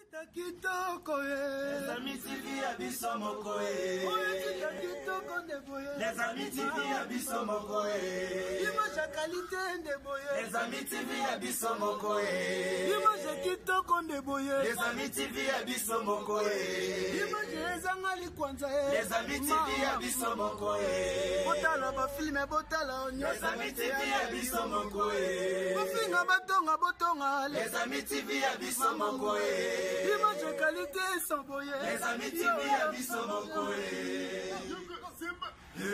Kitoko ye. Les Amis TV ya biso moko ye. Oyo tika kitoko nde boye. Les Amis TV ya biso moko ye. Image ya qualité nde boye. Les Amis TV ya biso moko ye. Image ya kitoko nde boye. Les Amis TV ya biso moko ye. Image ezanga likwanza ye. Les Amis TV ya biso moko ye. Botala ba filme botala nyonso. Les Amis TV ya biso moko ye. Bofinga batonga botonga. Les Amis TV ya biso moko ye. Image ya qualité sans boye. Les Amis TV ya biso moko ye.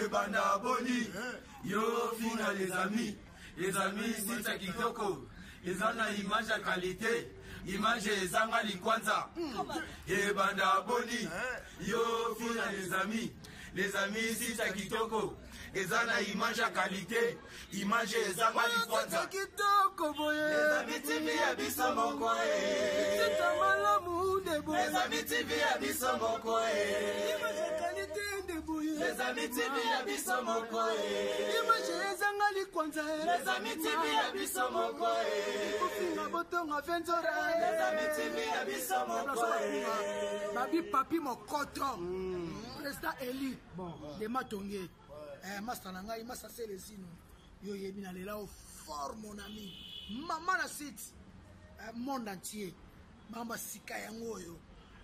Ebanda boni yo finga les amis. Les amis sita kitoko. Eza na image ya qualité. Image ezanga likwanza. Ebanda boni yo finga les amis. Les amis sita kitoko. Eza na image ya qualité. Image ezanga likwanza. Kitoko boye. Les Amis TV ya biso moko ye. Sita malamu nde boye. Les Amis TV ya biso moko ye. Image ya qualité nde boye. Les Amis TV ya biso moko ye. Image ezanga likwanza ye. Les Amis TV ya biso moko ye. Kofinga botonga venzora. Les Amis TV ya biso moko ye. Babi Papi Mokoto, président élu de Matonge. Eh, masta na ngai, masta Celezino, yo yebi na lela o fort mon ami. Mama na site, eh, monde entier. Mama sika yango oyo,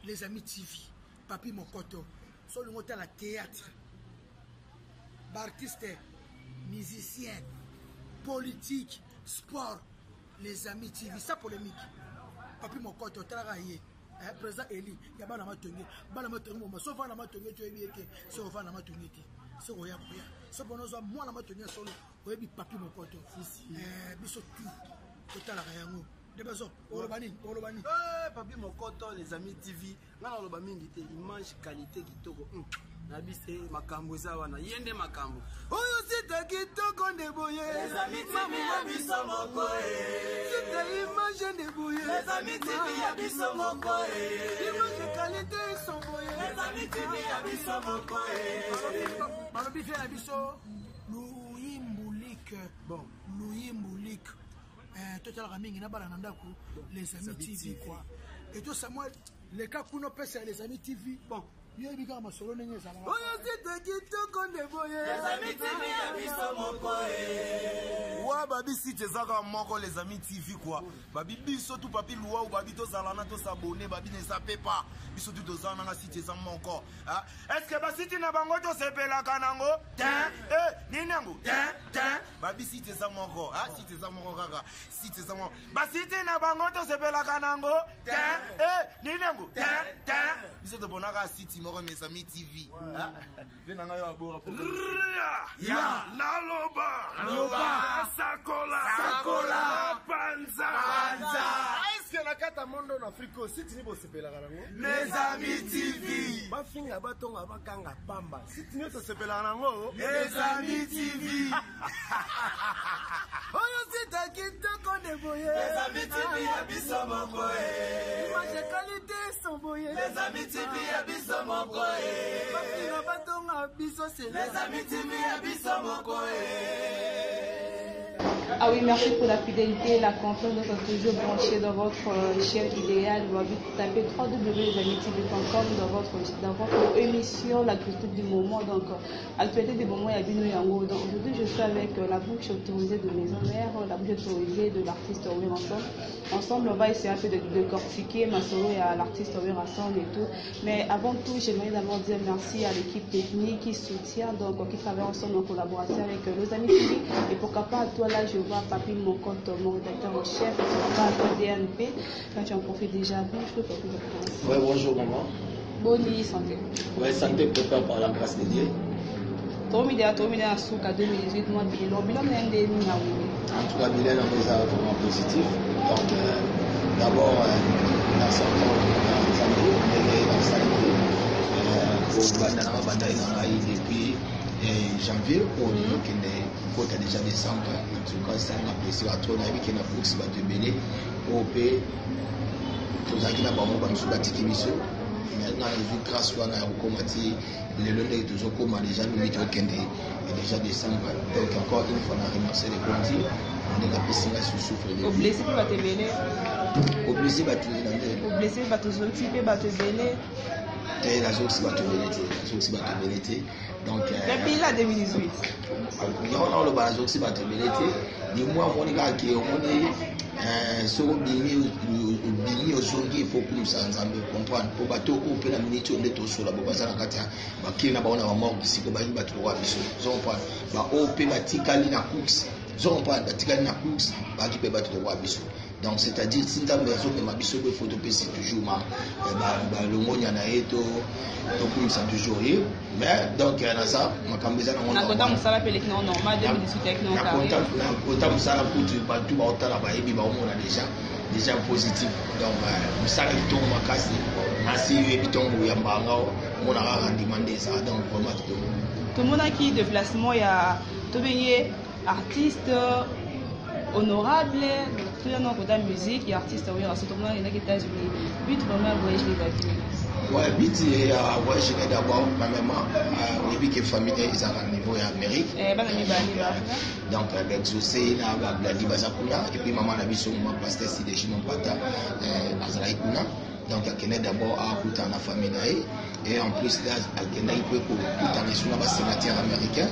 les amis TV, Papi Mokoto. So lingo tala théâtre. Ba artiste, musicien, politique, sport, les amis TV, ça polémique. Papi Mokoto, talaka ye. Eh, président Eli, ya bana matonge, bana matonge moma, so vana matonge to yebi ete, so vana matonge te. So koya koya. So bono zo mwana matonge solo, oyebi Papi Mokoto. Eh, biso tout totalaka yango. De bazo, oloba nini? Oloba nini? Eh, Papi Mokoto, les amis TV, nga na loba mingi te, image qualité kitoko. Na bise makambo eza wana, ye nde makambo. Oyo sita kitoko nde boye. Les amis TV ya biso moko ye. Sita image nde boye. Les amis TV ya biso moko ye. Image qualité son boye. Les amis TV ya biso moko ye. Balobi fe na biso Luyimbulik. Bon, Luyimbulik. Eh, totalaka mingi na bana na ndako les amis TV quoi. Et to Samuel leka kuna pesa les amis TV. Bon, yoyebi kaka masolo ndenge ezalaka. Oyo site kitoko nde boye. Les amis TV ya biso moko ye. Wa babi site ezaka moko les amis TV quoi. Babi biso tout papi luau babi tozala na tosabonner babi ne zappe pas. Biso tout tozala na site eza moko. Ah, est-ce que ba site na bango tosepelaka nango? Tin, eh, nini yango? Tin, tin. Babi site eza moko. Ah, site eza moko kaka. Site eza moko. Ba site na bango tosepelaka nango? Tin, eh, nini yango? Tin, tin. Biso toponaka site moko mes amis TV. Ah, ve na ngai abora. Ya. Naloba. Loba. Sakola. Sakola. Panza. Panza. Est-ce que na kati ya monde na Afrique oyo site ni bosepelaka nango? Les amis TV. Bafinga batonga bakanga pamba. Site ni tosepelaka nango? Les amis TV. Oyo site kitoko nde boye. Les amis TV ya biso moko ye. Image qualité son boye. Les amis TV ya biso moko ye. Bafinga batonga biso c'est Les amis TV ya biso moko ye. Ah oui, merci pour la fidélité, la confiance d'être toujours branché dans votre chaîne idéale. Vous avez tapé www.lesamitv.com dans votre émission, l'actualité du moment. Donc, actualité du moment, il y a Bino Yango. Donc, aujourd'hui, je suis avec la bouche autorisée de Maison Mère, la bouche autorisée de l'artiste Werrason. Ensemble, on va essayer un peu de décortiquer Masolo et à l'artiste Werrason et tout. Mais avant tout, j'aimerais d'abord dire merci à l'équipe technique qui soutient, donc qui travaille ensemble en collaboration avec nos amis TV. Et pourquoi pas à toi, là, je vois Papi Mokoto, mon rédacteur en chef, et pourquoi pas à toi DNP. Quand tu en profites déjà, bonjour Papi Mokoto. Ouais, bonjour maman. Bonne nuit, santé. Ouais, santé prépare par la grâce de Dieu. Tomidea, Tomidea, Souka 2018, moi, bilan, bilan, En tout cas, bilan, on est vraiment positif. Donc, d'abord, merci encore à Nzambe, ndenge asalaki kobanda na mabanda ezalaki depuis janvier oyo tokende kota déjà décembre. En tout cas, esalanga plaisir à trop. Nayebi ke na bourse bato ebele oyo mpe tozalaki na bango, bamosusu batiki biso, mais nga nazwi grâce wana ya kokóma ti lelo ndenge tozokóma déjà lobi tokende déjà décembre. Donc encore une fois na remercier le bon Dieu ndenge apesi nga souffle de vie. Oblessé mpe bato ebele. Oblessé bato na ndenge. Oblesse bato, ozokisi mpe bato ebele. Te, nazokisi bato ebele te, nazokisi bato ebele te. Donc bila 2018. Yango naoloba, nazokisi bato ebele te. Limwa omoni kaka ke omoni soki obimi, obimi, ozongi, ifo okumisa Nzambe, comprendre, mpo bato oyo mpe na miniti oyo nde tosola bo baza na kati ya bakili na bango na bamorgue, siko bayebi bato lokola biso, ozo comprendre. Baoyo mpe batikali na course, ozo comprendre, batikali na course, baki mpe bato lokola biso. Donc c'est-à-dire, si Nzambe azomema biso boye, faut topesi toujours ma balongonya na ye, tokumisa toujours ye. Mais donc naza makambo eza nango. Mosala mpe eleki nango normal, 2018? Na kota mosala kutu, bato baotala, bayebi, baomona déjà positif. Donc mosala kitoko makasi. Nasi oyebi, ntongo oyamba yanga, omona kaka rendement nde eza. Donc vraiment kitoko. Tomonaki déplacement ya, tobengi artiste honorable, toya na kota musique ya artiste oyo aso, tomona endaki États-Unis. But vraiment voyage ezalaki? Ouais, but ya voyage ne, d'abord, premièrement, oyebi ke famille ezalaka na niveau ya Amérique. Bana mibali ba Donc baexaucé na bagladi baza kuna, et puis mama na biso, mama pasteur Sideji Mompata, azalaki kuna. Donc akende d'abord akutana na famille na ye, et en plus akendaki mpe kokutana esu na basénateur américain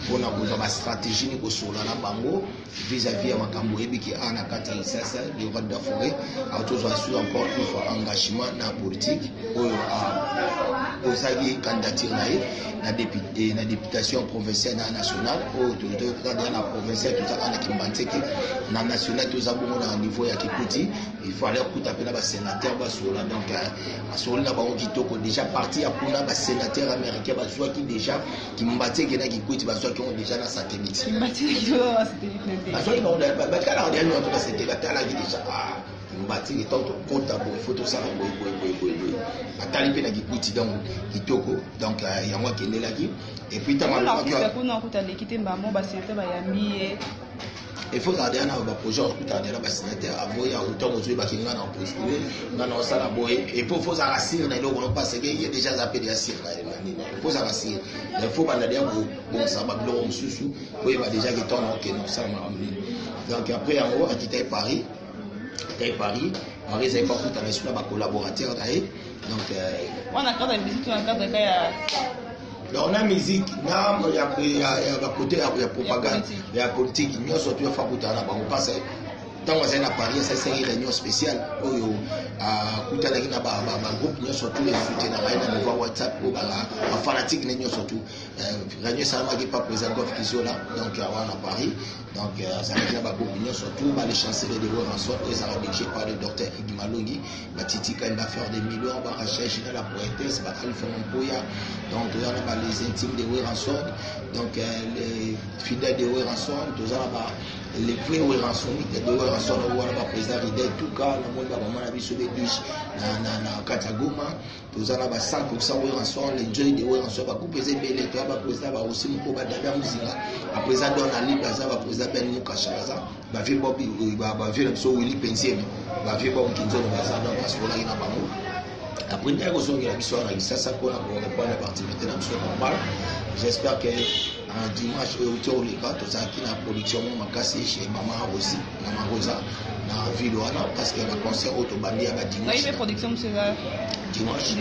mpona kozwa bastratégie ni kosola na bango vis-à-vis ya makambo. Oyebiki a na kati ya Kisasa, le roi de la forêt atozwa su encore une fois engagement na politique oyo ozalaki candidature na ye na députation provinciale na nationale. Oyo toza na provinciale, toza na Kimbanseke, na national toza bongo na niveau ya Kikwit. Il fallait okuta mpe na basénateur, basola. Donc asoli na bango kitoko. Déjà parti ya kuna, basénateur américain bazwaki déjà Kimbanseke na Kikwit, bazwaki yango déjà na satellite, bazwaki bango batalaka déjà nyonso na satellite, batalaki déjà Kimbanseke. Ntango tokota boye, faut tosala boye boye boye boye boye. Batali mpe na Kikwit, donc kitoko. Donc yango akendelaki. Et puis ntango alobaki kuna okuta leki te, mbamo basénateur bayambi ye. Il faut ozala deya na baprojet, okutana deya na basénateur avoya. Ntango ozoyebaki nga na postule, nga na osala boye, et puis faut ozala sûr na eloko no, parce que ye déjà aza mpe deya sûr na nini. Il faut ozala sûr, il faut banda deya kobongisa babiloko mosusu, oyeba déjà ke ntango okende kosala makambo nini. Donc après yango akitaki Paris, akitaki Paris. Paris ezali bakutana esu na bacollaborateur na ye. Donc wana cadre musique, na cadre ka ya Donc na musique, na ya bakote ya propagande, ya politique, nyonso to yafa kutana na bango, parce ntango azali na Paris, asalisaki réunion spéciale oyo akutanaki na bagroupe nyonso tu esoutenaka ye na niveau ya WhatsApp, oyo bafanatique ne nyonso tu. Réunion esalamaki pa président Golf Kizola, donc awa na Paris. Donc azalaki na bagroupe nyonso tu, bale chancelier de Werrason oyo ezalaka dirigé par le docteur Igi Malongi, batiti Kaimba, faire des millions, barachel Gina la poétesse, ba Alpha Mampoya. Donc toza na ba les intimes de Werrason, donc les fidèles de Werrason, toza na ba les vrais Werrasonites de Werrason wana, baprésident Ridel Tuka, namoni bamama na biso Bedushe na kati ya Goma. Toza na ba 100 Werrason, les joy de Werrason, bagroupe eza ebele. Toza baprésident barosi moko, badada Mozinga, baprésident Don Ali baza, baprésident Ben Mukasha baza, bavieux Bob, bavieux na biso Willi Pensieme, bavieux Bob Kinzono baza. Donc asololaki na bango. Après ndenge kozongela biso wana Kisasa mpona koreprendre baactivité na biso normal. J'espère que dimanche oyo euti oleka, tozalaki na production moko makasi chez mama Rosi, mama Rosa na ville wana, parce que baconcert oyo tobandi ya badimanche. Dimanche,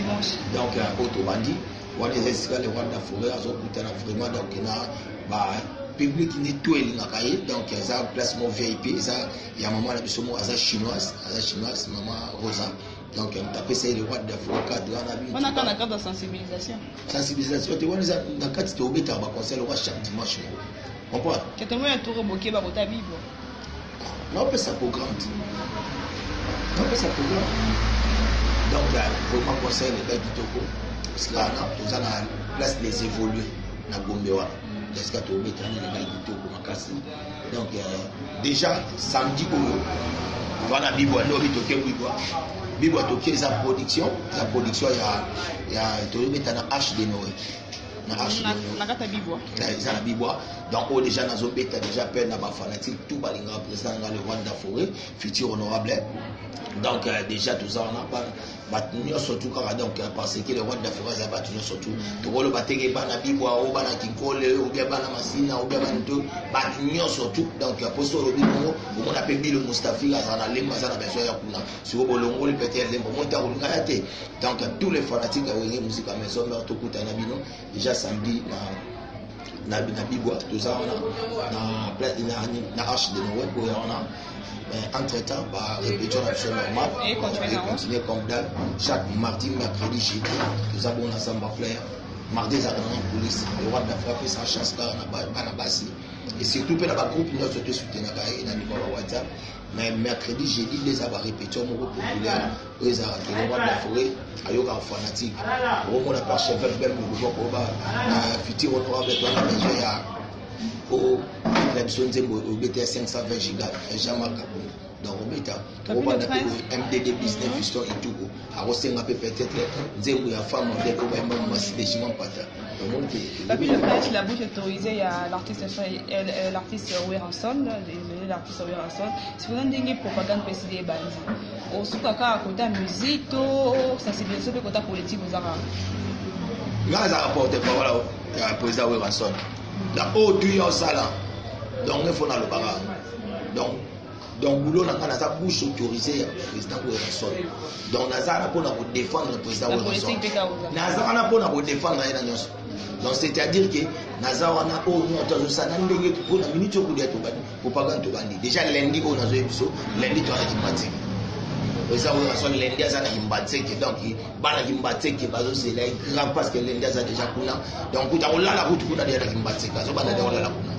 donc oyo tobandi wana eza esika le roi de la forêt azokutana vraiment donc na bapublic nde to elingaka ye. Donc eza place mo VIP, eza ya mama na biso mo, aza chinoise, aza chinoise, mama Rosa. Donc moto apesa ye le roi de la forêt cadre wana. Wana kaka na cadre ya sensibilisation? Sensibilisation te, wana eza na kati tobetaka baconcert lokwa chaque dimanche moko, comprendre. Ketemo ya tour boke bakota bibo. Naopesa programme te, naopesa programme. Donc vraiment concert eza kitoko. Esika wana toza na place les évoluer na Gombe wana, esika tobetani, eleka kitoko makasi. Donc déjà samedi oyo wana, Bibwa nde obi toke Bibwa, Bibwa toke, eza production, eza production ya tozobeta na Arche de Noé, na Arche de Noé. Na kati ya Bibwa? Eza na Bibwa. Donc oyo déjà nazobeta déjà mpe na bafanatique tout balingaka président nga le roi de la forêt, futur honorable. Donc déjà toza wana. Bato nyonso tu kaka, donc parce que le roi d'Afrique aza bato nyonso tu. Tokoloba teke bana Bibwa o bana Kinkole ou bien bana Masina ou bien bana to, bato nyonso tu. Donc poso olobi bongo, omona mpe Bilo Mustafi aza na Lemba, aza na besoin ya kuna. Sikoyo bolongoli peut-être Lemba, omoni ntango olinga ya te. Donc tous les fanatiques ya Wenge Musica Maison Mère, tokutana bino déjà samedi na Bibwa. Toza wana na Arche de Noël oyo wana. Entre temps, ba répétition na biso normal Et continuer et nango. Continuer comme d'hab, chaque mardi, mercredi, jeudi, toza bongo na Zamba Player. Mardi ezalaka nango police. Le roi d'Afrique apesa chance kaka na bana basi et surtout mpe na bagroupe nyonso tosoutenaka ye na niveau ya WhatsApp. Mais mercredi, jeudi nde eza barépétition moko populaire oyo ezalaka ke le roi de la forêt ayokaka fanatique. Okomona par chevêque bel mokuva koba futur honorable, toana besoin ya o na biso nzembo obeta ya 520 giga, Jean-Marc Kabund. Donc obeta, tokobanda mpe MDD business. Fiston Ituko akosenga mpe peut-être nzembo ya femme modèle oyo bayemba mwasi Dejima Mpata. Omoni ke Papi le Prince, la bouche autorisée, il y a l'artiste Werrason, désolé, l'artiste Werrason. Si vous avez une propagande présidée, bandi. Au soukaka, côté musique, to sensibilisation, puis côté politique, vous avez. Nga azalaka porte parole ya président Werrason na oyo tu ya osala. Donc nge fo nalobaka, donc boulot na nga, naza bouche autorisée ya président Werrason. Donc naza wana mpona kodéfendre président La Werrason. politique, peut être. Naza wana mpona kodéfendre ye na nyonso. Donc c'est-à-dire que naza wana, oyo nyonso azosala na ndenge mpona minute okolia, tobandi propagande, tobandi déjà lundi. Oyo nazoyebi biso, lundi toza na Kimbanseke. Eza Werrason, lundi aza na Kimbanseke. Donc bana Kimbanseke bazozela ye grand, parce que lundi aza déjà kuna. Donc kuta kolala kutu kuna déjà na Kimbanseke, azobanda déjà kolala kuna.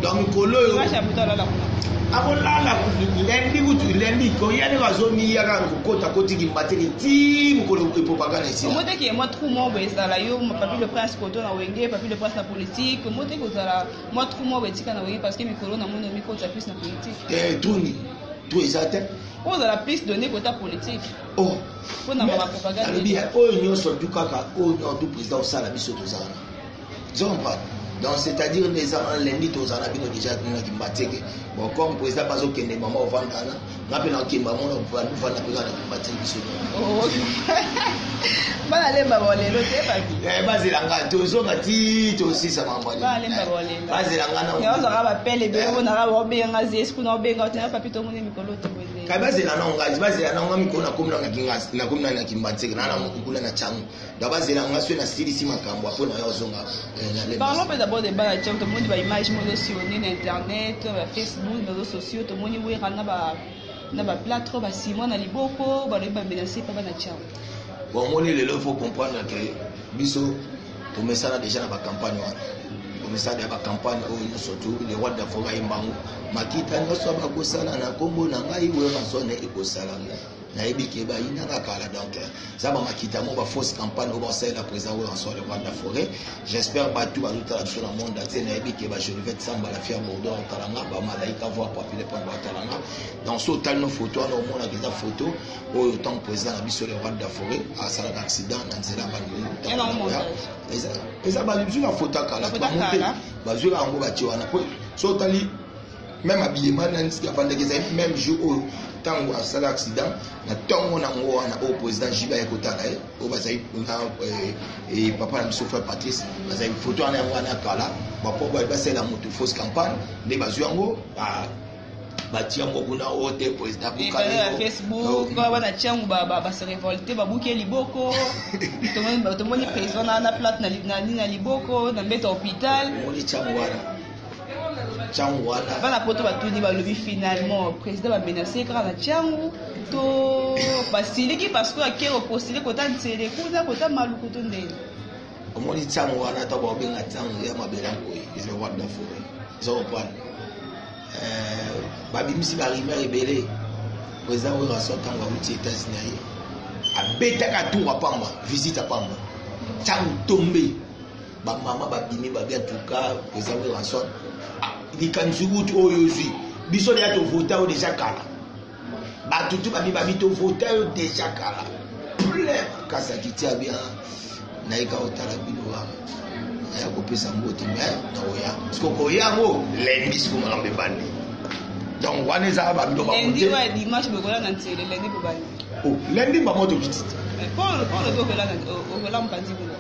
Donc mikolo oyo Dimanche ya butu alala kuna. Akolala lundi kutu, lundi koya ndenge azomiya kaka kokota koti Kimbanseke ti mokolo propagande esila. Omoteki mwa trou moko boye ezala yo, Papi le Prince koto na Wenge, Papi le Prince na politique. Omoteki ozala mwa trou moko boye etika na Wenge, parce que mikolo namoni omikota plus na politique. Te, trou nini? Trou eza te. Po ozala plus donné kota politique Oh. mpona mama propagande. Alobi ya oyo nyonso tu kaka, oyo nyonso tu président osala, biso tozala na ozocomprendre. Donc c'est-à-dire nde eza wana, lundi tozala na bino déjà na Kimbanseke. Bon, comme président bazokende mama ovanda wana, nga mpe nakokemba mona ovanda mpe kaka na Kimbanseke, biso. Oh, bana Lemba bolelo te, Papi. Eh, bazela nga, tozonga ti tosisa mambo. Bana Lemba bolela. Bazela nga na Ozalaka bapele ebele, monaka baobenga zesi kuna, obenga otena Papi, tomoni mikolo te boye. Kai, bazela na ngai, bazela na nga mikolo. Nakomi na Kimbanseke, na kuna na Tshangu. Donc bazela nga soki nasilisi makambo apo na yo ozonga na Lemba. Parlons mpe d'abord de bana Tshangu. Tomoni baimage moko ezosillonner na internet, bafacebook, réseaux sociaux. Tomoni Wera na baplâtre, basima na liboko, balobi bamenace mpa bana Tshangu. Bon, omoni lelo, il faut comprendre que biso tomesana déjà na bacampagne wana, tomesana ya bacampagne oyo nyonso tu. Le roi d'Afrique ayembango makita nyonso bakosala na nkombo na ngai Werrason, ekosala nayebi ke bayinaka kala. Donc eza bamakita mo bafausse campagne oyo baosalela président Werrason, le roi de la forêt. J'espère bato bazotala biso na monde entier, nayebi ke baJolivette Samba, la fière Bordeaux, otala nga, bamalaika voir Papile Point batala nga. Donc so otali no photo wana, omonaka eza photo oyo ntango président na biso le roi de la forêt asalaka accident na nzela ya Bandundu. Eza bazwi bafoto ya kala, bazwi yango batie wana. Po so otali même habillement nani siki avandaki, ezali même jour oyo ntango asala accident na ntongo nango wana oyo président Jibe aye kotala ye, oyo bazali na papa na biso frère Patrice. Bazali photo wana, yango wana ya kala. Bapo basalela motu fausse campagne nde bazwi yango, batia yango kuna oyo te président. Facebook, bana Tshangu base révolte, babuki liboko. Tomoni président na plâtre na liboko, na mbeto ya hôpital. Omoni Tshangu wana, Tshangu wana. Bana Poto batuni, balobi finalement président bamenace kaka na Tshangu to basiliki parce que ake kopostule kota Nsele kuna, kota Maluku to ndeni? Omoni Tshangu wana, ntango baobenga Tshangu ya mabele nkoi, eza roi de la forêt. Eza comprendre, babimisi barumeur ebele. Président Werrason, ntango awuti États-Unis, aye abetaka tour apamba, visite apamba ntango tombe, bamama babimi babi: en tout cas président Werrason, likanisi kutu oyo ozwi, biso deya tovota oyo déjà kala. Bato tu babi babi tovota oyo déjà kala, plein makasi. Akiti abia nayeka kotala bino wana, naya kopesa mbote, mais nakoya siko koya yango lundi. Siko makambo ebandi. Donc wana eza babiloko. Lundi oyo dimanche bokola na Nzele, lundi bobandi. Oh, lundi bango tokiti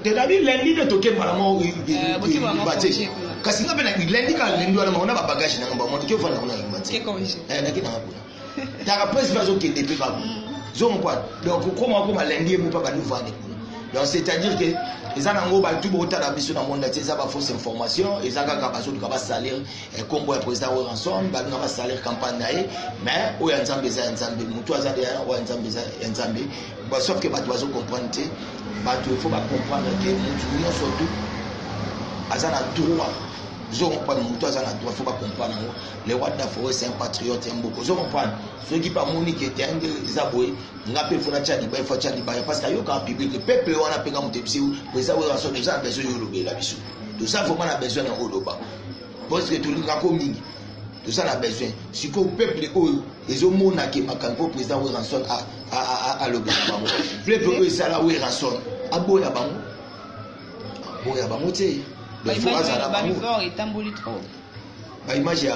te nabi lundi nde toke mbala moko batie kasi nga mpe lundi kaka lundi wana bango na babagage nanga bango toke ofanda kuna batie nake nanga kuna taka presse mpe azokende mpe kaka zongokwa donc kokoma okoma lundi ye mopa bandi ovande kuna. Donc c'est à dire que eza nango bato botala biso na monde entier, eza bafausse information, eza kaka bazoluka basalir nkombo ya président Werrason, balinga basalir campagne na ye. Mais oyo ya Nzambe eza ya Nzambe, motu aza deya, oyo ya Nzambe eza ya Nzambe. Sauf que bato bazocomprendre te. Bato il faut bacomprendre que motu nyonso tu aza na droit. Ozo comprendre? Motu aza na droit, faut bacomprendre yango. Le roi de la forêt, c'est un patriote ya mboka. Ozo comprendre? Soki mpe amoni ke te nde eza boye, nga mpe faut natya libaya, faut atya libaya, parce que ayokaka public, peuple wana mpe. Nga moto ebisi président Werrason, toza na besoin yo olobela biso, toza vraiment na besoin na oloba, parce que tolingako mingi, toza na besoin. Sikoyo peuple oyo ezomonake makambo mpo président Werrason alobela bango, peuple oyo esala Werrason aboya bango, aboya bango te. Donc faut azala bango. Etamboli trop. Baimage ya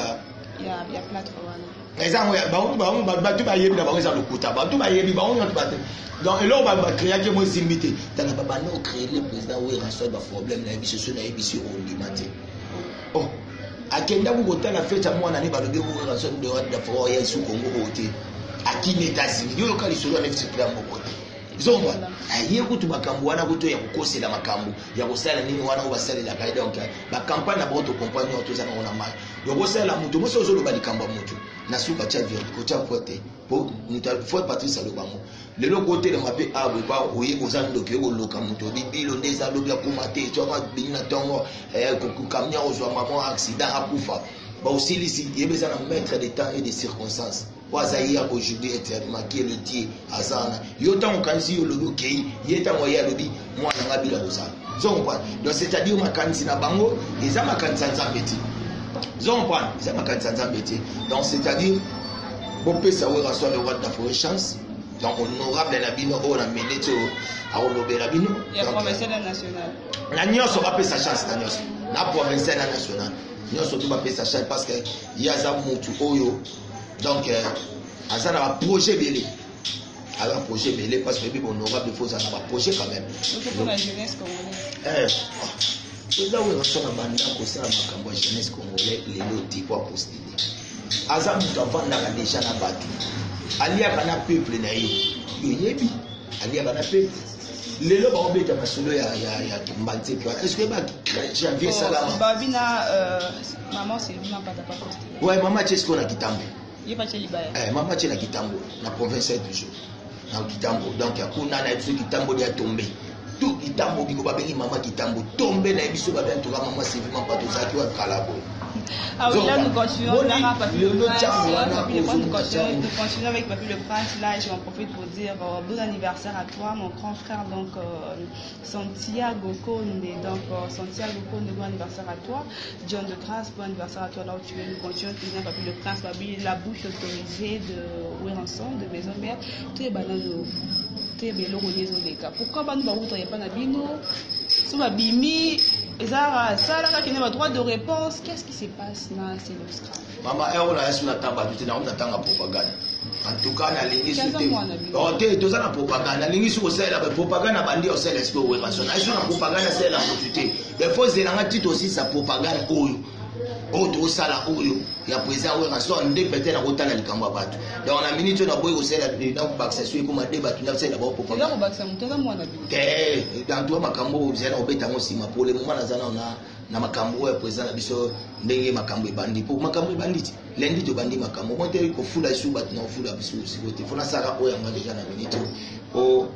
ya plâtre wana. Eza yango, bango bato bayebi na bango, eza lokuta. Bato bayebi bango nyonso bate. Donc eloko bacréaki mo esimbi te. Tala, babanda ocréer le président Werrason baproblème na ye biso so nayebi si ondima te. Oh, akendaki kotala fête ya mwana ne, balobi Werrason de ya esu Kongo oyo te, akimi États-Unis. Yo yoka lisolo ya nefti ya moko te. Zomba aye kutu makambo wana kutu ya kokosela, makambo ya kosala nini wana oyo basalelaka ye. Donc bacampagne na bango, tocomprendre nyonso, toza nango na mai. Donc osalela motu mosi, ozoloba likambo ya motu na suka, tia kotia po te, po fo Patrice alobango lelo kotelema mpe abwe pa oye oza ndoki, oye koloka moto bibilo nde eza lobi akóma te, tiaka bini na ntongo, camion ozwa mama accident akufa, baosilisi. Yebe eza na maître de temps et de circonstances po aza ye aujourd'hui éternellement, qui est le Dieu aza wana. Yo ntango okanisi yo olobi okei, ye ntango ye alobi mwana nga bila kozala. Ozo comprendre? Donc c'est à dire makanisi na bango eza makanisi ya Nzambe te. Ozo comprendre? Eza makanisi ya Nzambe te. Donc c'est à dire bopesa Werrason le roi de la forêt chance. Donc honorable na bino oyo na minute oyo akolobela bino na nyonso, bapesa chance na nyonso, na provincial na national, nyonso to bapesa chance, parce que ye aza mutu oyo donc aza na baprojet ebele, aza na projet ebele, parce que oyebi honorable, faut ozala na baprojet quand même. Eza oyo asala banda kosala makambo ya jeunesse congolais lelo te po apostule. Aza moto avandaka déjà na bato, aliaka na peuple na ye. Yoyebi, aliaka na peuple. Lelo baobeta masolo ya mbanzeki wana, est ce que oyebaki janvier esalama? Ouais, mama tie sikoyo na Kitambo. Mama tie na Kitambo, na province ya toujours na Kitambo. Donc kuna na biso Kitambo de ya tombe tout Kitambo, biko babengi mama Kitambo tombe na biso babe. En tout cas mama Sylvie Mampa, tozalaki wa kala boye. Ah oui, là nous continuons, là, Papi le Prince, Papi le Prince, nous continuons avec Papi le Prince. Là, je m'en profite pour dire bon anniversaire à toi, mon grand frère, donc Santiago Conde. Donc Santiago Conde, bon anniversaire à toi. John de Grâce, bon anniversaire à toi là où tu es. Nous continuons toujours Papi le Prince, Papi, la bouche autorisée de Werrason, de Maison Mère. Tu es banano, tu es beloko ezoleka. Pourquoi banu bauta ya pana bino? So babimi ezalaka asalaka kende ba droit de réponse. Qu'est-ce qui se passe na Celeo? Mama ero na yesu, natanga bato te, nango natanga propagande. En tout cas nalingi su te. Oh, te, toza na propagande, nalingi su kosalela propagande na bandi osala esprit Werrason na yesu na propagande asalela motu te. Il faut ozelanga ti tosisa propagande oyo oyo tokosala oyo ya président Werrason, nde peut-être nakotala likambo ya bato. Donc na minute oyo naboyi kosalela, nakobakisa so ekoma nde bato nasalela bao propagande te. En tout cas makambo oyo ozali na kobeta yango nsima. Pour le moment naza nao na makambo oyo ya président na biso, ndenge makambo ebandi, po makambo ebandi ti lundi tobandi makambo mo te, kofula esu bato na kofula biso siko te. Faut nasala oyo yanga déjà na minute oyo, po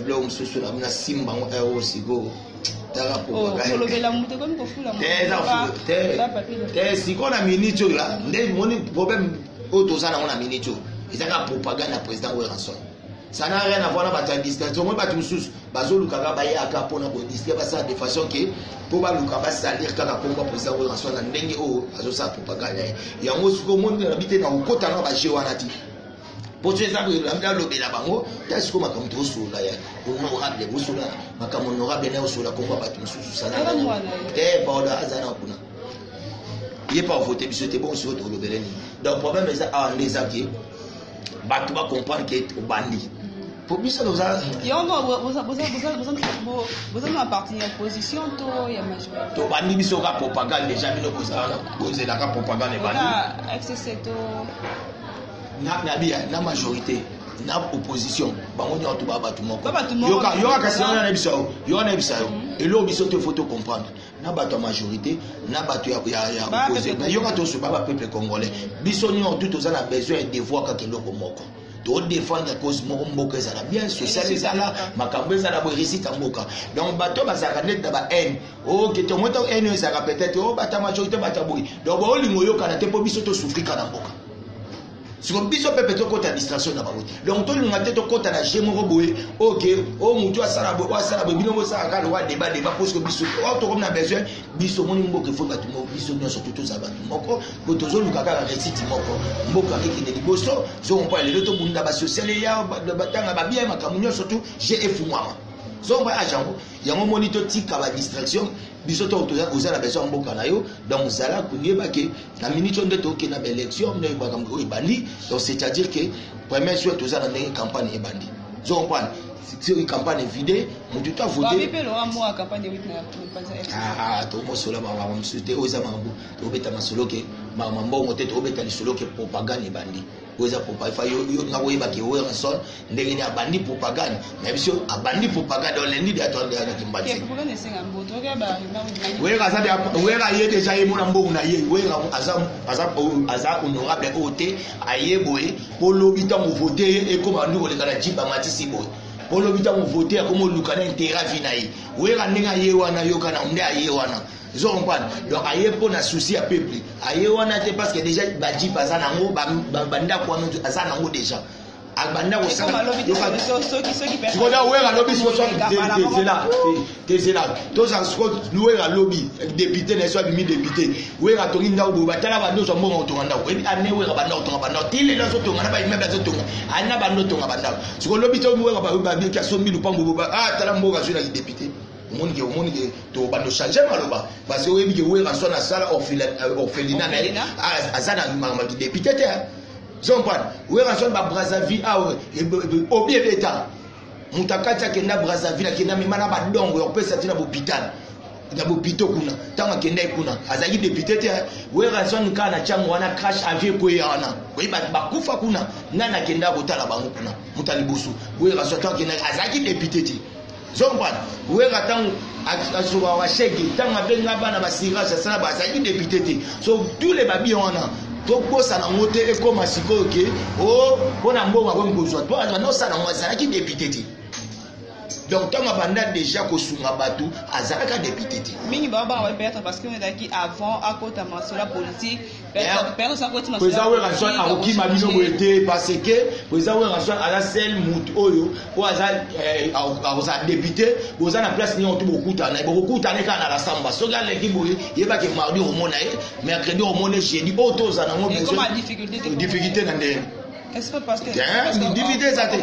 biloko mosusu na simba yango oyo sikoyo taka. Te, sikoyo na minute oyo nde moni problème oyo toza nango na minute oyo eza kaka propagande ya président Werrason. Ça n'a rien à voir na bato ya distance. Omoi bato mosusu bazolukaka, bayaka mpona kodistraire, basala de façon ke mpo baluka basalir kaka kombo président Werrason na ndenge oyo azosala propagande na ye. Yango sikoyo omoni na bi te na kokota na baje wana ti po so eza alobela bango ta. Sikoyo makambo tokosolola ya honorable, bosolola makambo honorable na osolola kombo ya bato mosusu sana te. Paola aza na kuna, ye pa ovote biso te. Bongo sikoyo tokolobela nini? Donc problème eza awa nde eza ke bato bacomprendre ke obandi. Po biso toza yango boza na parti ya opposition to ya majorité? Tobandi biso ka propagande déjà, bino bozala bozelaka propagande ebandi. FCC to na bia na majorité na opposition, bango nyonso to bato moko. Yoka yoka, kasi wana na biso yo, yo na biso yo, eloko biso te, faut to comprendre na bato ya majorité na bato ya opposition. Yoka, toso ba peuple congolais, biso nyonso tu toza na besoin ya devoir kaka eloko moko, todéfendre cause moko: mboka ezala bien, social ezala, makambo ezala boye, réussite ya mboka. Donc bato bazalaka neti na ba haine, oke to moto haine oyo ezalaka peut-être o bata majorité, bata boye, donc baolinga oyokana te, mpo biso tosouffrika na mboka. Siko biso mpe tokɔta distraction na bango te, donc tolinga te tokɔta na jeu moko boye, oke o motu asala boye, o asala boye, bino bosala kaka lokwa débat débat, parce que biso oyo tokomi na besoin. Biso omoni mboka efo bato moko, biso nyonso to tozala bato moko, po tozoluka kaka réussite moko, mboka ekende liboso. Zompa lelo tobunda basocial ya batanga babia, makambo nyonso tu je efungwama. Zompa age yango, yango moni totika badistraction. Biso to oza na besoin ya mboka na yo, donc zala koyeba ke na minute oyo nde tokende na baélection, nde makambo oyo ebandi. Donc c'est à dire que premier soir toza na ndenge campagne ebandi, zo comprendre, soki campagne evide, motu to avote, tomosola makambo mosusu te. Oyo eza makambo tobeta masolo ke makambo mbongo te, tobeta lisolo ke propagande ebandi. Oyo eza fa yo nga koyeba ke Werrason ndenge nini abandi propagande na biso, abandi propagande olendi de atoanaki mbati. Wera aza, Wera ye déjà ye mona mbongo na ye. Wera aza honorable oyo te, aye boye mpo lobi ntango vote ye ekóma ndi koleka na jeep, amatisi boye mpo lobi ntango vote akóma oluka na intérêt vi na ye. Wera ndenge aye wana, yokana nde aye wana, ozo comprendre? Donc aye mpo na souci ya peuple, aye wana te parce que déjà bajeep aza nango, bandako wana aza nango déjà, abanda. Kosala Wera alobi zela te, zela tozala siko. Wera alobi député na ye so abimi député, Wera atongi ndako boye, batala bando ozwa mbongo kotonga ndako. Oyebi ane Wera banda kotonga bandako ti lelo azotonga na baimmeuble, azotonga ana bando otonga bandako. Siko lobi to Wera babiki asombi lupango, tala mboka azwi naki député. Omonike tobanda ochange maloba parce que oyebi ke Wera so nasala orphelinat na ye, aza na makambo ya député te. Zompane Wera so ba Brazzaville awa obi ebeta moto akati, akenda Brazzaville, akenda mema na badongo ya kopesa ti na bopital na bopito kuna. Ntango akendaki kuna azalaki député te. Werrason kaka na ntango wana crash avion ekweya wana, oyebi bato bakufa kuna, nani akendaka kotala bango kuna? Moto ya liboso Werrason ntango akendaki azalaki député te. Zompane Wera ntango azwaka bashege, ntango abenga bana basirage asala, bazalaki député te. So tous les babien wana tokosana yango te, ekóma sikoyo ke o mpo na mbongo akomi kozwa mpo banda osala yango, azalaki député te. Donc ntango abanda déjà kosunga bato, azalaka député te. Mingi babanga peut-être parce que ezalaki avant akota masolo politique. Président Werrason akokima bino boye te, parce que président Werrason aza seul mutu oyo oyo aza akozala député. Boza na place nyonso to bokutana ye, bokokutana kaka na rasamba. Soki aleki boye, yebaki mardi omona ye, mercredi omona, jeudi oyo toza nango difficulté na ndenge difficulté eza te.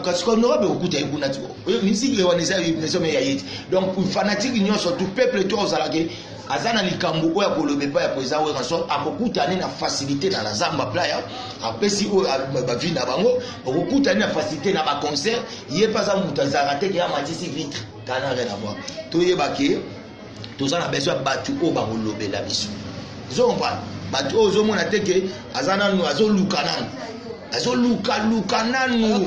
Kasi honorable okuta ye kuna ti misiki wana eza maison ya ye te. Donc fanatique nyonso, tout peuple to ozalaki aza na likambo oyo akoloba epai ya président Werrason, akokutani na facilité na zamba playa, apesi oyo bavi na bango, okokutani na facilité na baconcert. Ye mpe aza moto azalaka te ke amatisi vitre kana, rien à voir. Toyeba ke toza na besoin ya bato oyo bakolobela biso, ozocomprendre? Bato oyo ozomona te ke aza nanu, azoluka nanu, azolukaluka nanu.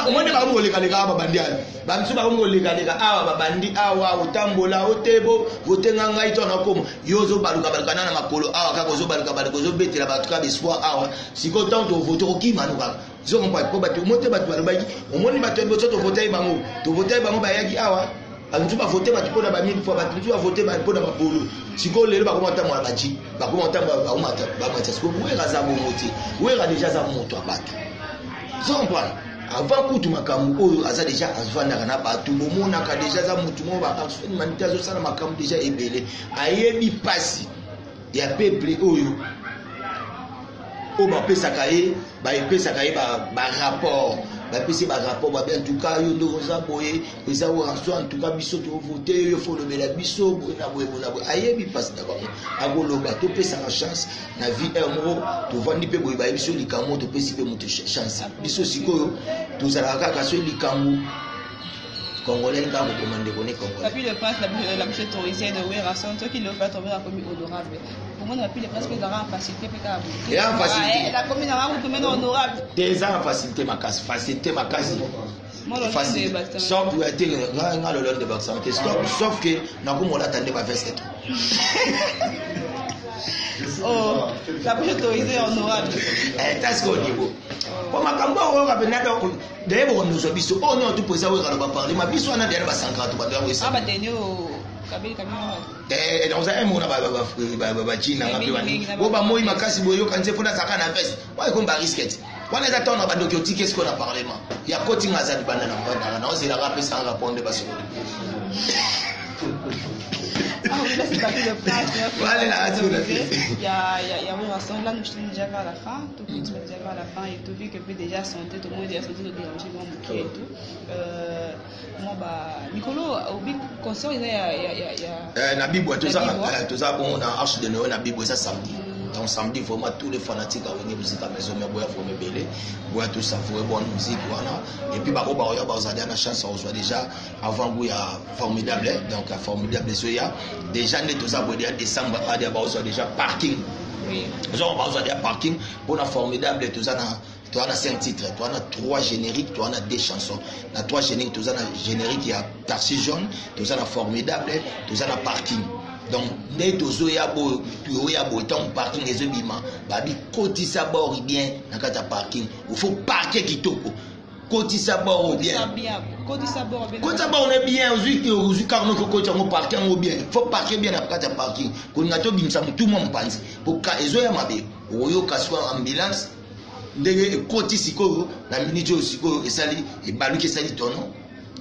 Omoni bakomi kolekaleka awa, babandi awa, bamisu bakomi kolekaleka awa, babandi awa otambola otebo votenga ngai to nakoma yo, ozobalukabaluka na makolo awa kaka, ozobalukabaluka, ozobetela bato kaka espoir awa. Sikoyo ntango tovote, okokima no kaka, ozocomprendre? Po bato omo te, bato balobaki, omoni bato ya liboso tovotai bango, tovotai bango, bayaki awa, bato mosusu bavote bato mpona ba 1000 fois, bato mosusu bavote mpona bapolo. Sikoyo lelo bakoma otambola baji, bakoma otambola, bakomata. Sikoyo Wera aza bongo te. Wera déjà aza moto ya bato, ozocomprendre? Avant kutu makambo oyo, aza déjà avandaka na bato, bomonaka déjà aza motu moko baaction humanité, azosala makambo déjà ebele, ayebi mpasi ya peuple oyo. Oyo bapesaka ye, bapesaka ye barapport, bapesi barapport, babi en tout cas yo ndenge oza boye, eza Werrason, en tout cas biso tovote yo, fo olobela biso boye na boye, boye na boye. Ayebi mpasi na bango, akoloba. Topesaka chance na vie heure moko, tovandi mpe boye, bayebi biso likambo, topesi mpe moto chance. Biso sikoyo tozalaka kaka so likambo congolais kaka kokoma ndeko ne congolais. Papi le Prince, la bouche autorisée de Werrason, toi qui le fais tomber comme honorable. Pour moi, Papi le Prince, il a en facilité, Et en facilité. La commune a un honorable. Déjà en facilité, ma casse. Facilité, ma casse. Facilité. Sauf que tu as le de vaccin. Sauf que nous avons la veste. Oh, la bouche autorisée honorable. Est-ce qu'au niveau po makambo oyo oyoka mpenza donc daye bokonozwa biso oyo nyonso tu mpo oyo kaloba parlement biso wana deyana basankara to bato yango esaoza mona bajine nanga mpe bani oyo bamoi makasi boyoka nze mpo nazalaka na veste oyo ekomi bariske te wana eza ntango na bandoki otiki esiko na parlement ya kotinga aza libanda na mbandaka naozelaka apesanga rapport nde basololi. Ah oui, là c'est Papi le Prince. Voilà, là, tu l'as fait. Il y a Werrason. Là, nous sommes déjà vers la fin. Tout le monde est déjà vers la fin. Et tout, vu que peut déjà santé, tout le monde est déjà santé de déranger, moi, mon et tout. Moi, bah, Nicolo, au big concert, il y a. Il y a, il y a... Na Bibwa, tout ça, tout ça, bon, on a Arche de Noël, na Bibwa, ça samedi. Donc samedi, vraiment, tous les fanatiques à venir musique à maison, mais boya vraiment belé, boya tout ça, vraiment bonne musique, voilà. Et puis, bah, bah, bah, bah, la chance, on soit déjà avant goût, il y a formidable, donc formidable, il y a déjà, tout ça, déjà décembre, il y a déjà parking. Genre, on va déjà parking pour la formidable, tout ça, tu as 5 titres, tu as 3 génériques, tu as 2 chansons. Na 3 génériques, tu as générique, il y a Taxi jaune, tu as formidable, tu as parking. Donc, nde tozoya boye, toya boye, ntango parking ezobima, babi kotisa bord bien na kati ya parking. Il faut parquer kitoko. Kotisa bord bien. Kotisa bord bien. Kotisa bord bien, ozwi car moko kotisa yango parquer yango bien. Il faut parquer bien na kati ya parking. Kolinga tobimisa motu mwa mopanzi. Po ka ezoya mabe, oyoka soit ambulance ndenge ekoti sikoyo na minute oyo sikoyo esali ebaluki esali tono.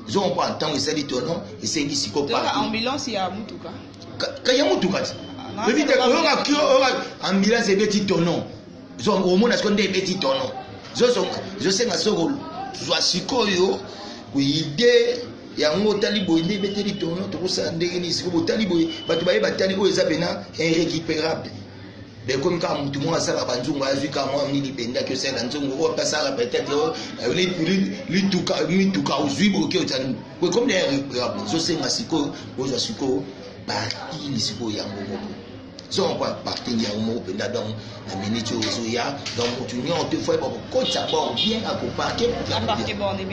Ezo comprendre ntango esali tono esengi sikoyo parking. Ambulance ya mutuka. Ka ya mutuka ti. Ebi te oyoka kio oyoka ambulance ebeti tono. Zo omona sikoyo nde ebeti tono. Zo zosenga soko zwa sikoyo idée yango otali boye nde ebeteli tono tokosala ndenge nini sikoyo botali boye bato baye batali oyo eza pena irrécupérable. Bekomi kaka motu moko asalaka banzungu azwi kaka mwa nini bendaki osalela nzungu oyo mpe asalaka peut-être lituka mituka ozwi boke otali ekomi na irrécupérable. Ezosenga sikoyo ozwa sikoyo parking sikoyo yango moko. Zo kwa parking yango moko mpenza donc na minute oyo ezoya donc motu nyonso te fo yeba kokotisa bord bien akoparke aparke borne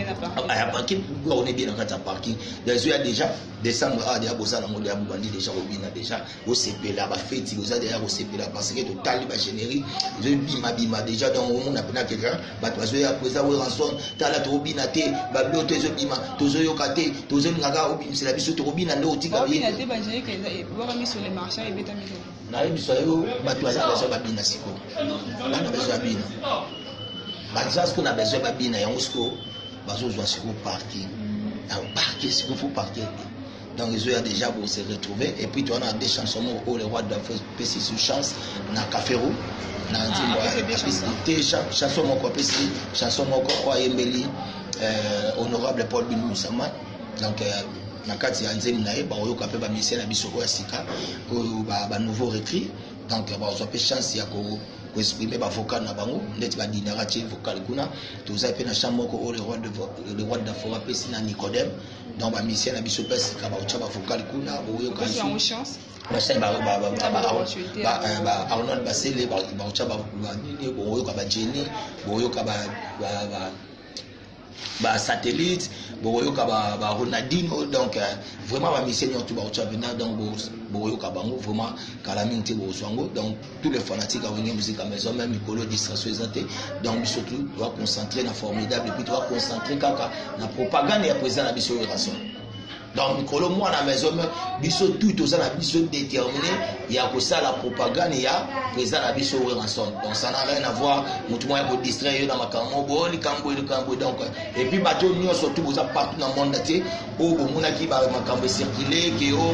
bien na kati ya parking. Ezoya déjà décembre awa deya bosala yango deya bobandi déjà kobina déjà bosepela bafeti boza deya kosepela parce que totali bagénérique ezobimabima déjà donc omona mpena quelqu'un bato bazoya président Werrason tala tokobina te babilo to ezobima tozoyoka te tozolingaka obimisela biso tokobina nde otika nayebisa yo bato baza besoin babina sikoyo bana besoin babina baza sikoyo na besoin babina yango sikoyo bazozwa sikoyo parking parquer sikoyo faut parquer. Donc ils ont déjà pour se retrouver et puis tu as des chansons où le roi d'Afrique pesi sous chance na Café Roux na nzimbo te chanson moko pesi chanson moko oyo ayembeli honorable Paul Bin Moussama donc na kati ya nzembo na ye baoyoka mpe bamisien na biso oyo ya sika oyo ba nouveau recrit donc bazwa mpe chance ya ko exprimer ba vocal na bango ndeti ba dinara tie vocal kuna toza mpe na chambre moko oyo le roi d'Afrique apesi na Nicodème donc ba misien na biso mpe sika baotya ba vocal kuna boyoka basali ba Arnold Basele baotya banini boyoka ba Jenny boyoka ba satellite boyoka ba Ronaldinho donc vraiment ba misien nyonso baotya mpena donc boyoka bango vraiment kala mingi te bozwa yango donc tous les fanatiques à Wenge Musique à maison même mikolo distraction eza te donc biso tout doit concentrer na formidable et puis doit concentrer kaka na propagande ya président na biso Werrason. Donc mikolo mwana maison mère, biso tout toza na biso déterminé ya kosala propagande ya président na biso Werrason. Donc ça n'a rien à voir, motu moko ya kodistraire yo na makambo bo likambo likambo. Donc et puis bato nyonso tout boza partout na monde entier oyo bomonaki makambo ecircule ke oyo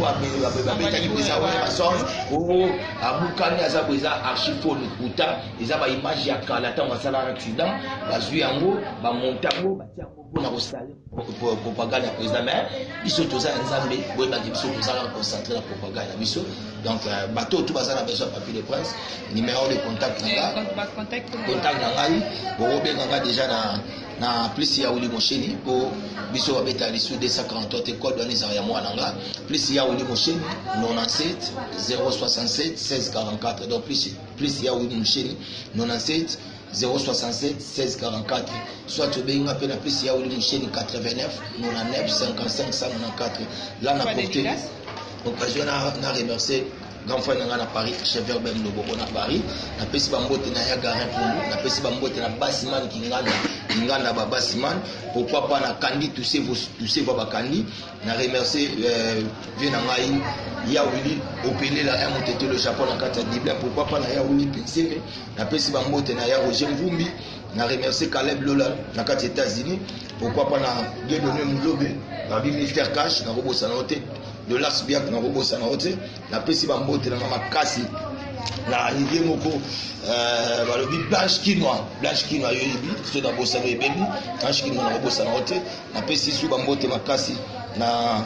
babetaki président Werrason, oyo abukani aza boye, eza archi faux, lokuta. Eza baimage ya kala, ntango asalaka accident, bazwi yango, bamonte yango, batia yango mpona kosala propagande ya président. Mais biso toza ya Nzambe, boyebaki biso tozalaka concentré na propagande na biso. Donc bato oyo tu baza na besoin Papi le Prince, numéro de contact na nga, contact na ngai, bokobenga nga déjà na plus ya Wili Mosheni, po biso babeta lisu 243 te, code wana ezala ya mwana nga. Plus ya Wili Mosheni, 97 067 16 44. Donc plus ya Wili Mosheni, 97 067 16 44. Soit obengi nga mpe na plus ya Wili Mosheni, 89 99 55 194. Là na profite occasion na remercier grand frère na ngai na Paris, Chever Bem Loboko na Paris. Napesi bambote na ya Garin Pundu, napesi bambote na Basiman Kinganda, Kinganda Babasiman, pourquoi pas na Kandi Tuseva Bakandi. Na remercier vie na ngai ya Wili Opelela ya Motete le Japon na kati ya Dibla, pourquoi pas na ya Wili Penseme. Napesi bambote na ya Roger Mvumbi, na remercier Caleb Lola na kati ya États-Unis, pourquoi pas na Dieudonné Mulobe, babi Mister Cash, nakobosana yo te, de Las Biak, nakobosana yo te. Napesi bambote nanga makasi na ye moko, balobi Blanche Kinwa, Blanche Kinwa, yo yebi so nabosana ebebi Blanche Kinwa, nakobosana yo te. Napesi su bambote makasi na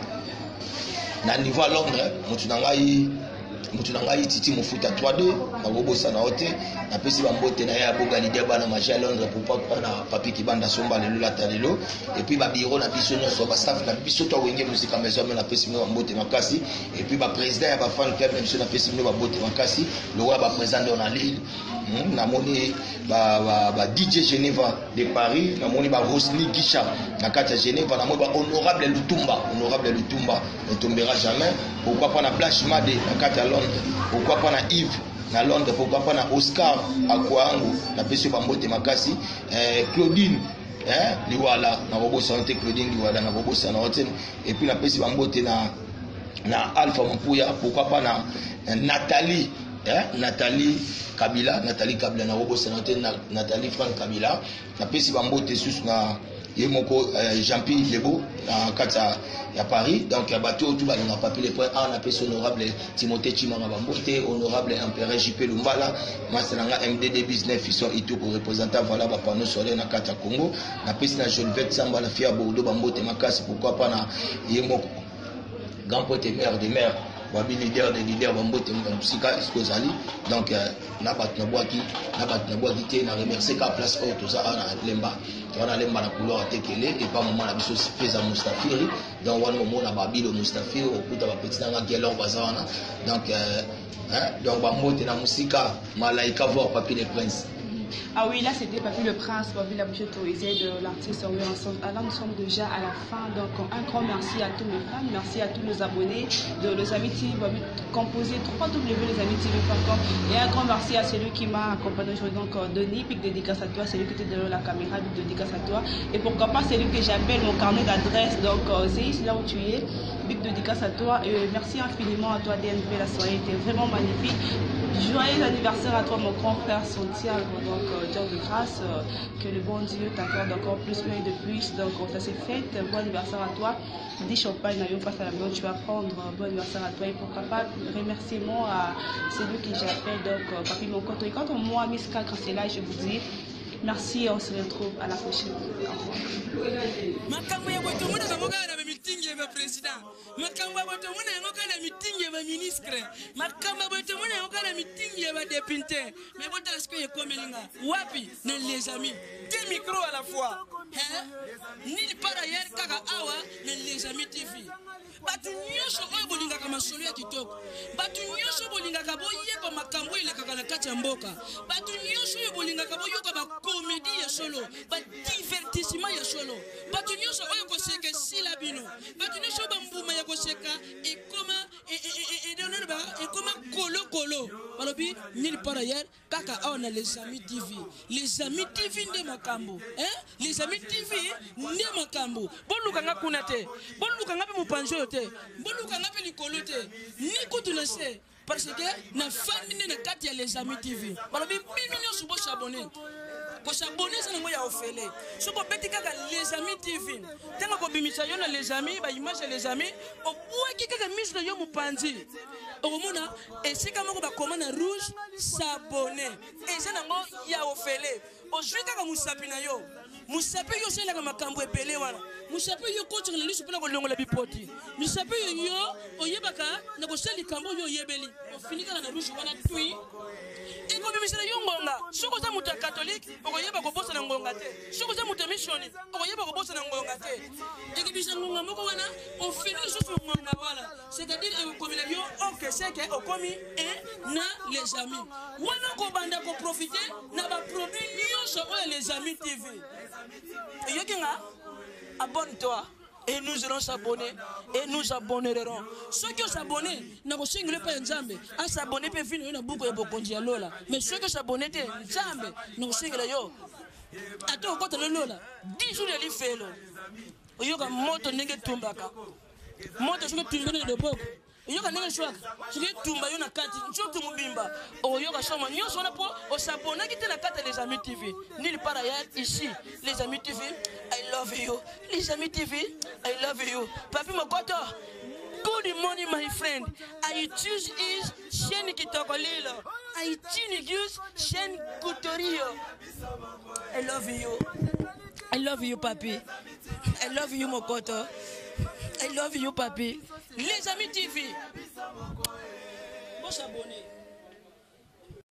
niveau ya Londres, motu na ngai Titi Mofuta 3D, nakobosana yo te. Napesi bambote na ye ya Boga Lidia, bana magie ya Londres, pourquoi na Papi Kibanda, somba lelo, lata lelo. Et puis babiro na biso nyonso, bastaff na biso to Wenge Musica Maison Mère, napesi bino bambote makasi. Et puis baprésident ya bafan club na biso, napesi bino bambote makasi, lokola baprésident ndo na Lille, namoni ba DJ Geneva de Paris, namoni ba Rosni Gisha na kati ya Geneva, namoni ba Honorable Lutumba, Honorable Lutumba ne tombera jamais, pourquoi pas na Blanche Made na kati ya Londres, pourquoi pas na Yves na Londres, pourquoi pas na Oscar Akwangu, napesi yo bambote makasi. Claudine Liwala, nakobosana te, Claudine Liwala, nakobosana yo te. Et puis napesi bambote na Alpha Mampuya, pourquoi pas na Nathalie, Nathalie Kabila, Nathalie Kabila, nakobosana te, Nathalie Frank Kabila. Napesi bambote susu na ye moko Jean-Pi Lebo na kati ya Paris. Donc ya bato oyo tu balinga Papi le Point a, napesi honorable Timothée Chimanga bambote, honorable empereur JP Lumbala, masa na nga MDD Business Fisson Itoko, représentant voilà bapanneau solaire na kati ya Congo. Napesi na Jolivet Samba, la fille ya Bordeaux, bambote makasi, pourquoi pas na ye moko grand pote, maire de maire, babi leader de leader, bambote mosika esiko ozali. Donc na bato nabwaki, na bato nabwaki te, na remercie ka place oyo toza awa na Lemba, wana Lemba na couloir atekele epa mama na biso Feza Mustafiri. Donc wana omona babilo Mustafiri, okuta bapeti nanga Gelor baza wana. Donc hein, donc bambote na mosika, Malaika voir Papi le Prince. Ah oui, là c'était Papi le Prince, Papi la bouche autorisée de l'artiste ensemble. Alors nous sommes déjà à la fin, donc un grand merci à tous mes fans, merci à tous nos abonnés de Les Amis TV, composé www.lesamitv.com et un grand merci à celui qui m'a accompagné aujourd'hui, donc Denis, big dédicace à toi, celui qui était derrière la caméra, big dédicace à toi, et pourquoi pas celui que j'appelle mon carnet d'adresse, donc c'est là où tu es, big dédicace à toi, et merci infiniment à toi DNP, la soirée était vraiment magnifique. Joyeux anniversaire à toi mon grand frère Santiago, donc Dieu de grâce, que le bon Dieu t'accorde encore plus et de plus, donc ça s'est fait, bon anniversaire à toi, 10 champagne à face à la maison, tu vas prendre, bon anniversaire à toi, et pourquoi pas remerciement à celui que j'appelle donc Papi Mokoto. Et quant à moi, Miss Là, je vous dis merci et on se retrouve à la prochaine. Au revoir. Makambo ya boye tomonaka yango kaka na bamitingi ya baprésident, makambo ya boye tomona yango kaka na mitingi ya baministre, makambo ya boye tomona yango kaka na mitingi ya badéputé. Mais botala sikoyo ekomeli nga wapi na Les Amis, deux micro à la fois, nini par ailleurs kaka awa na Les Amis TV. Bato nyonso oyo bolingaka masolo ya kitoko, bato nyonso bolingaka boyeba makambo oyo elekaka na kati ya mboka, bato nyonso oyo bolingaka boyoka bacomédie ya solo, badivertissement ya solo, bato nyonso oyo koseka esila bino, bato nyonso oyo bambuma ya koseka ekoma. ekoma kolokolo. Balobi nulle part ailleurs, kaka awa na Les Amis TV. Les Amis TV nde makambo, hein? Les Amis TV nde makambo. Boluka nga kuna te, boluka nga mpe mopanzi oyo te, boluka nga mpe likolo te, ni kutu na se, parce que na fandi nde na kati ya Les Amis TV. Balobi bino nyonso bosabone. Kosabone eza nango ya ofele. Soki obeti kaka Les Amis TV, ntango kobimisa yo na Les Amis, baimage ya Les Amis, obwaki kaka miso na yo mopanzi, okomona esika moko bakoma na rouge s'abonner, eza nango ya ofele. Ozwi kaka mosapi na yo, mosapi yo osalelaka makambo ebele wana, mosapi yo okotisaka na liso mpona kolongola bipoti, mosapi yo yo oyebaka na kosala likambo oyo oyebeli, ofini kaka na rouge wana tui, ekobimisela yo ngonga. Soki oza moto ya katolike, okoyeba kobosana ngonga te. Soki oza moto ya missioni, okoyeba kobosana ngonga te. Ekobimisa ngonga moko wana, ofini lisusu ngonga wana, c'est-à-dire ekokomela yo ok, seke okomi e na Les Amis wana, okobanda koprofite na baproduit nyonso oyo Les Amis TV. Oyoki nga? Abonne-toi et nous allons s'abonner et nous abonnerons. Soki osabonne, nakosengela epai ya Nzambe asabonne mpe vino yo na buku ya bokonzi ya lola. Mais soki osabonne te, Nzambe nakosengela yo ata okota na lola 10 jours ya lifelo, oyoka moto ndenge etumbaka moto. Soki etumbi na loboko, oyoka ndenge eswaka. Soki etumba yo na kati nzoto mobimba, okoyoka soma nyonso wana mpo osabonaki te na kati ya Les Amis TV. Nulle part ailleurs, ici Les Amis TV. I love you, Les Amis TV, I love you. Papi Mokoto, good morning my friend. I choose is chaîne kitoko lilo, I choose chaîne Kutorio. I love you, I love you papi, I love you Mokoto, I love you papi. Les Amis TV, bon s'abonner.